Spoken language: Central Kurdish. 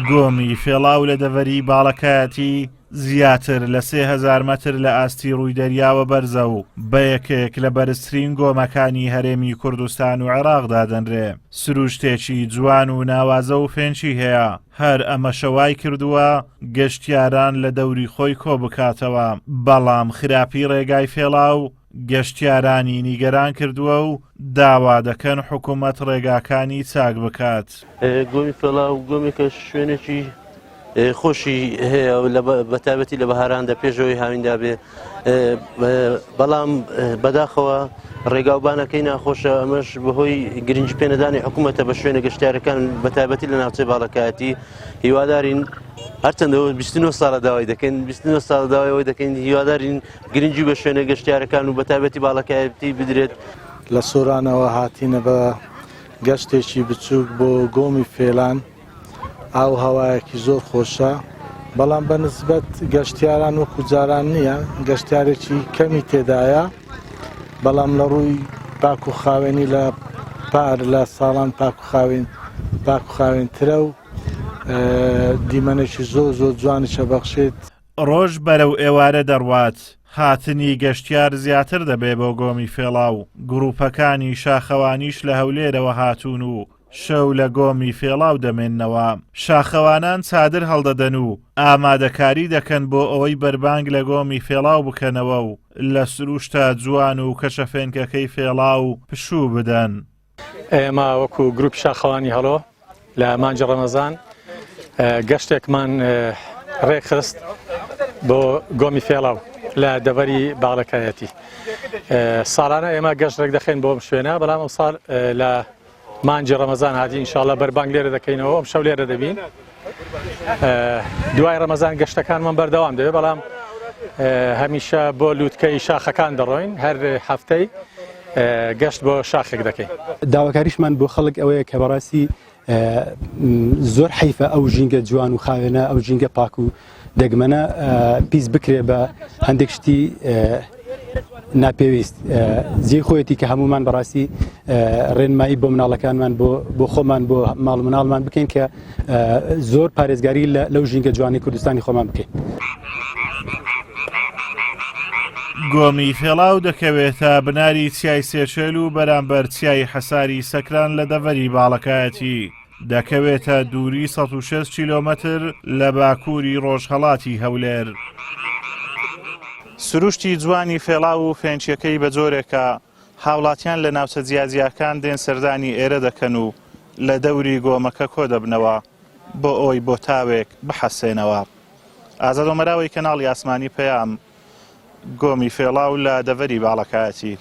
گۆمی فێڵاو لە دەڤەری باڵەکایەتی زیاتر لە 3000 مەتر لە ئاستی ڕووی دەریاوە بەرزە و بە یەکێک لە بەرزترین گۆمەکانی هەرێمی کوردستان و عێراق دادەنرێ. سروشتێکی جوان و ناوازە و فێنکی هەیە، هەر ئەمەشە وای کردووە گەشتیاران لە دەوری خۆی کۆبکاتەوە، بەڵام خراپی ڕێگای فێڵاو گەشتیارانی نیگەران کردووە و داوا دەکەن حکومەت ڕێگاکانی چاک بکات. گۆمی فێڵاو گۆمێکە شوێنێکی خۆشی هەیە بە تایبەتی لە بەهاراندا پێشەوەی هاویندا بێ بەڵام بەداخەوە ڕێگاوبانەکەی ناخۆشە ئەمەش بەهۆی گرنگی پێنەدانی حکوومەتە بە شوێنە گەشتارەکان بە تایبەتی لە ناوچەی باڵەکایەتی هیوادارین هەرچەندەوە 29 ساڵە داوای دەکەین 29 ساڵە داوای ئەوەی دەکەین هیوادارین گرنگی بە شوێنە گەشتیارەکان و بەتایبەتی باڵەکایەتی بدرێت. لە سۆرانەوە هاتینە بە گەشتێکی بچووک بۆ گۆمی فێلان، ئاو هەوایەکی زۆر خۆشە، بەڵام بە نسبەت گەشتیاران وەکو جاران نییە، گەشتیارێکی کەمی تێدایە، بەڵام لە ڕووی پاک و خاوێنی لە پار لە ساڵان پاک و خاوێن پاک و خاوێنترە و دیمەنێکی زۆر زۆر جوانیشە بەخشێت. ڕۆژ بەرەو ئێوارە دەڕوات، هاتنی گەشتیار زیاتر دەبێ بۆ گۆمی فێڵاو، گرووپەکانی شاخەوانیش لە هەولێرەوە هاتوون و شەو لە گۆمی فێڵاو دەمێننەوە. شاخەوانان چادر هەڵدەدەن و ئامادەکاری دەکەن بۆ ئەوەی بەربانگ لە گۆمی فێڵاو بکەنەوە و لە سرووشتە جوان و کەشە فێنکەکەی فێڵاو پشوو بدەن. ئێمە وەکو گروپی شاخەوانی هەڵۆ لە مانگی ڕەمەزان گەشتێکمان ڕێکخست بۆ گۆمی فێڵاو لە دەڤەری باڵەکایەتی ساڵانە ئێمە گەشت ڕێک دەخەین بۆ ئەم شوێنە بەڵام ئەم ساڵ لە مانگی ڕەمەزان هاتین ئینشاءاللە بەربانگ لێرە دەکەینەوە ئەم شەو لێرە دەبین دوای ڕەمەزان گەشتەکانمان بەردەوام دەبێت بەڵام هەمیشە بۆ لووتکەی شاخەکان دەڕۆین هەر هەفتەی گەشت بۆ شاخێک دەکەین. داواکاریشمان بۆ خەڵک ئەوەیە کە بەڕاستی زۆر حەیفە ئەو ژینگە جوان و خاوێنە ئەو ژینگە پاک و دەگمەنە پیس بکرێ بە هەندێک شتی ناپێویست جێی خۆیەتی کە هەمومان بەڕاستی ڕێنمایی بۆ مناڵەکانمان بۆ بۆ خۆمان بۆ ماڵ مناڵمان بکەین کە زۆر پارێزگاری لەو ژینگە جوانی کوردستانی خۆمان بکەین. گۆمی فێڵاو دەکەوێتە بناری چیای سێچێل و بەرامبەر چیای حەساری سەکران لە دەڤەری باڵەکایەتی دەکەوێتە دووری 106 کیلۆمەتر لە باکووری ڕۆژهەڵاتی هەولێر. سروشتی جوانی فێڵاو و فێنکیەکەی بە جۆرێکە هاوڵاتیان لە ناوچە جیاجیاکان دێن سەردانی ئێرە دەکەن و لە دەوری گۆمەکە کۆدەبنەوە بۆ ئەوەی بۆ تاوێک بحەسێنەوە. ئازاد ئۆمەراوی کەناڵی ئاسمانی پەیام، گۆمی فێڵاو لە دەڤەری باڵەکایەتی.